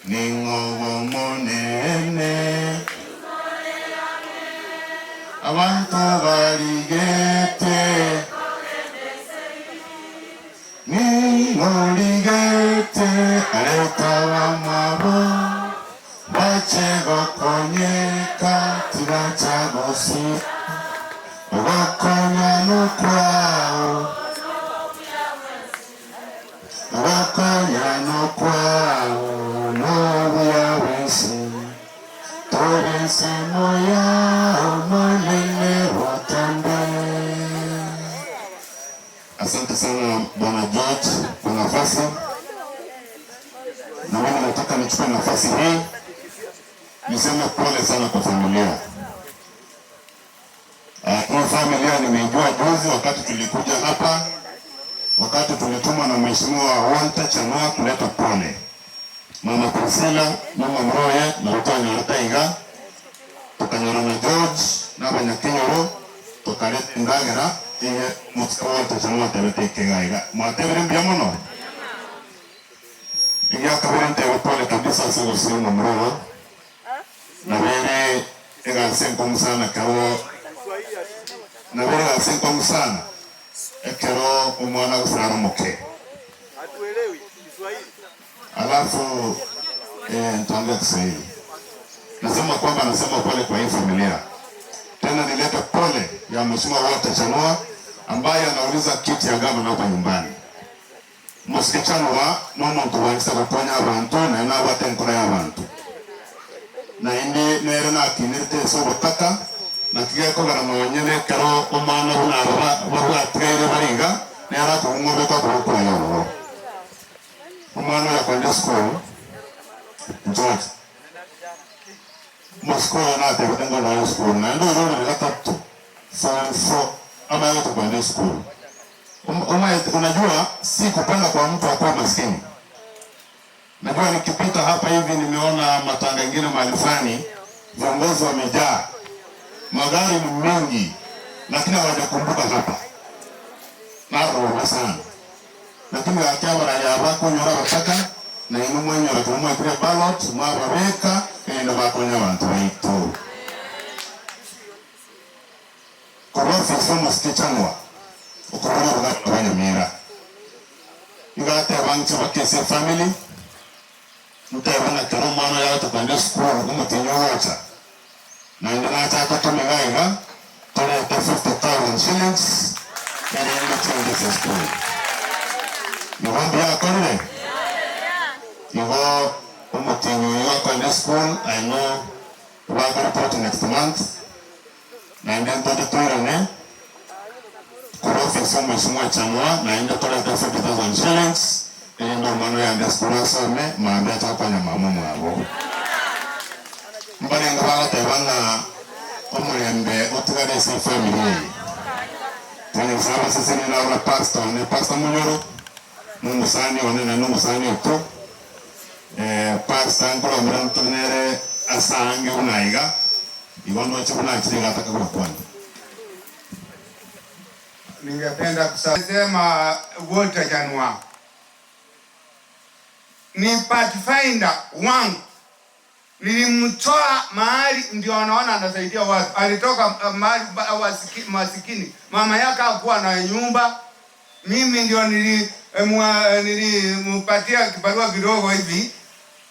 Ning'o Omonene. Abanto barigete. Ning'o origete arete abamwabo bache gokonyeka tibacha gosira ogokonya nokwao ogokonya nokwao nobuya bwensi tobe ensemo yao Omonene botambe. Asante sana Bwana George kwa nafasi, na mimi nataka nichukue nafasi hii niseme pole sana kwa familia. Hii familia nimeijua juzi wakati tulikuja hapa, wakati tulitumwa na Mheshimiwa Walter Chanua kuleta pole. Mama Priscilla, Mama Mroye na Rutanya Rutaiga, tukanyora na George na Abanyakenyoro tukaleta endagera iye Mheshimiwa Walter Chanua tebete ikegaiga mwatebire mbia muno egiakabere ntebe pole kabisa ase gosira omomuroro nabere egasi enkongu sana kero nabere egasi enkongu sana ekero omwana gosara omoke. Hatuelewi Kiswahili. Alafu nitaongea Kiswahili. Nasema kwamba nasema pole kwa hii familia. Tena nilete pole ya Mheshimiwa Walter Chanua ambaye anauliza kiti ya gavana hapa nyumbani. Mosike Chanua n'omuntu waisa gukonya abantu naye nabwate enkora y'abantu. Naende nere nakinirite ase obotaka nakigekogera nonye ekero omwana buna babwatire baringa nere akong'obeka okoboko yobo. Omwana oyo akwenda esukuru George Moscow natebete ngo nayo esukuru naende ororere gatatu form 4 ama yote kwenda esukuru. Unajua si kupenda kwa mtu akuwa maskini. Najua nikipita hapa hivi nimeona matanga mengine mahali fulani viongozi wamejaa, magari ni mengi, lakini hawajakumbuka hapa. Naroho sana. Lakini wakia bakunyora bataka na inu mwenyora tumwe ballot mwababeka eno bakonya abantu baitu. Korofi somo sikichanwa okubona bwabanyamira. Igate abantu bakese family mutebana kero mwana yawe tukwenda sukuru umutinyo wocha naende nachaka tumigaiga tulete 50,000 shillings erende chende school. Igo mbiakorire igo umutinyo uyu akwenda school. I know bakareport next month naende ntote twirane kuri office omweshimwa Chanua naende tulete 50,000 shillings erinde omwana oyo school asome mambe atakonya mama mwabo. Mbarenga bagateba ng'a omulembe otigare ase family eye. Twanyesaba sisi ninaona pastor ne pastor Munyoro n'omusani one na n'omusani oto pastor nkulomera ntonere asange unaiga igo ndoche bunakire gataka gukwana. Ningependa kusema Walter Chanua ni pathfinder wangu. Nilimtoa mahali ndio anaona anasaidia watu. Alitoka mahali masikini. Mama yake hakuwa na nyumba. Mimi ndio nilimpatia kibarua kidogo hivi.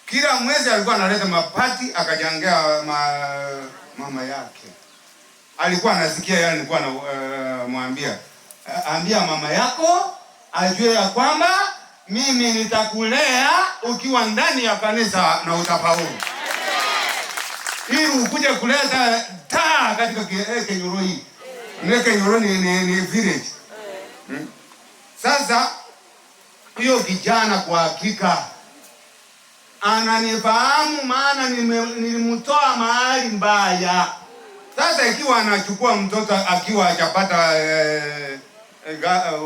Kila mwezi alikuwa analeta mapati akajengea mama yake. Alikuwa anasikia yale nilikuwa na mwambia. Ambia mama yako ajue ya kwamba mimi nitakulea ukiwa ndani ya kanisa na utafaulu. Ili ukuje kuleta taa katika Kenyoro hii. Ne Kenyoro ni village. Sasa hiyo kijana kwa hakika ananifahamu, maana nilimtoa mahali mbaya. Sasa ikiwa anachukua mtoto akiwa hajapata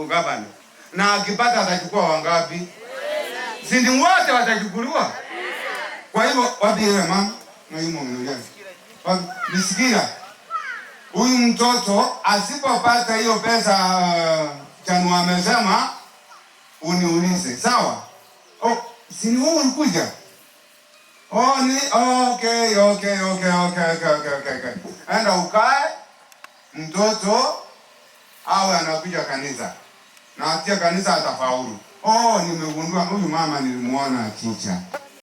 gavana, na akipata atachukua wangapi? Si ni wote watachukuliwa? Kwa hivyo wapi yeye mama? Na yumo mnulia. Wapi? Nisikia. Huyu mtoto asipopata hiyo pesa Chanua amesema uniulize. Sawa? Oh, si ni wewe ulikuja? Oh, ni okay. Enda ukae, mtoto awe anakuja kanisa na atia kanisa atafaulu. Oh, nimegundua huyu mama nilimuona akicha.